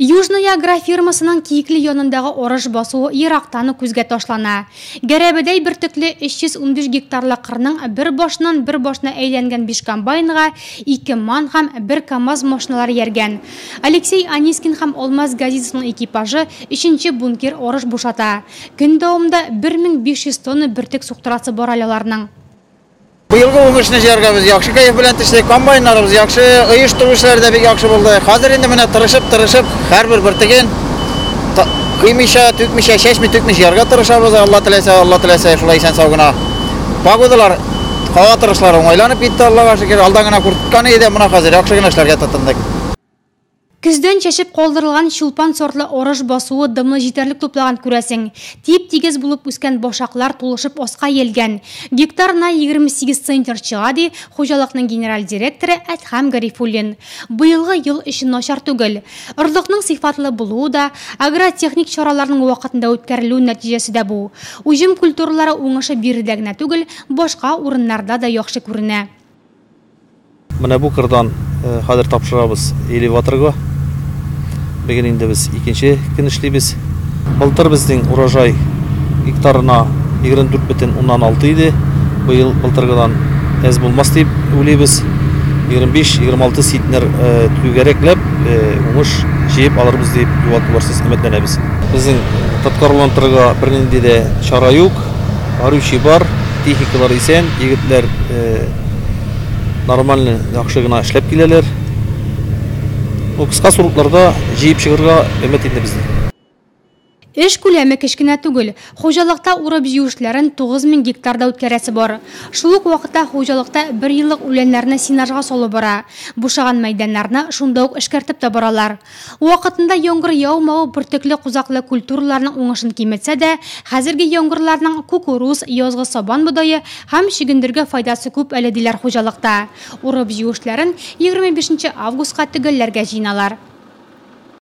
Южная агрофирмасының Киекле янындагы арыш басуы ерактан ук күзгә ташлана. Гәрәбәдәй бөртекле 315 гектарлы кырның бер башыннан бер башына әйләнгән биш комбайнга ике ман һәм бер КАМАЗ машиналары ияргән. Алексей Анискин һәм Алмаз Газизовның экипажы өченче бункер арыш бушата. Көн дәвамында 1500 тонна бөртек суктырасы бар әле аларның. Быелгы уңышны җыярга без яхшы кәеф белән төштек. Комбайннарыбыз яхшы, оештыру эшләре дә бик яхшы булды. Хәзер инде менә тырышып-тырышып һәрбер бөртеген кыймыйча, түкмичә, чәчми түкми җыярга тырышабыз. Алла теләсә, Алла теләсә, шулай исән-сау гына. Погодалар, һава торышлары уңайланып китте, Аллага шөкер. Алдан гына куркыткан иде, менә хәзер яхшы гына эшләргә тотындык. Көздән чәчеп калдырылган Чулпан сортлы арыш басуы дымны җитәрлек туплаган, күрәсең. Тип-тигез булып үскән башаклар тулышып аска иелгән. Гектарына 28 центнер чыга, ди хуҗалыкның генераль директоры Әдһәм Гарифуллин. Быелгы ел өчен начар түгел. Орлыкның сыйфатлы булуы да, агротехник чараларның вакытында үткәрелү нәтиҗәсе дә бу. Уҗым культуралары уңышы биредә генә түгел, башка урыннарда да яхшы күренә. Менә бу кырдан хәзер тапшырабыз элеваторга. Бүген инде без икенче көн эшлибез. Былтыр безнең урожай гектарына 24,6 иде. Быел былтыргыдан әз булмас дип уйлыйбыз. 25-26 центнер түгәрәкләп уңыш җыеп алырбыз дип югалтуларсыз өметләнәбез. Безнең тоткарландырырга бернинди дә чара юк. Горючий бар, техникалар исән, егетләр нормально, яхшы гына эшләп киләләр. Ну, кыска срокларда җыеп чыгырга өмет инде безнең. Эш күләме кечкенә түгел. Хуҗалыкта урып-җыю эшләрен 9000 гектарда үткәрәсе бар. Шул ук вакытта хуҗалыкта берьеллык үләннәрне сенажга салу бара. Бушаган мәйданнарны шунда ук эшкәртеп тә баралар. Вакытында яңгыр яумавы бөртекле-кузаклы культураларның уңышын киметсә дә, хәзерге яңгырларның кукуруз, язгы сабан бодае һәм чөгендергә файдасы күп әле, диләр хуҗалыкта. Урып-җыю эшләрен 25 нче августка төгәлләргә җыеналар.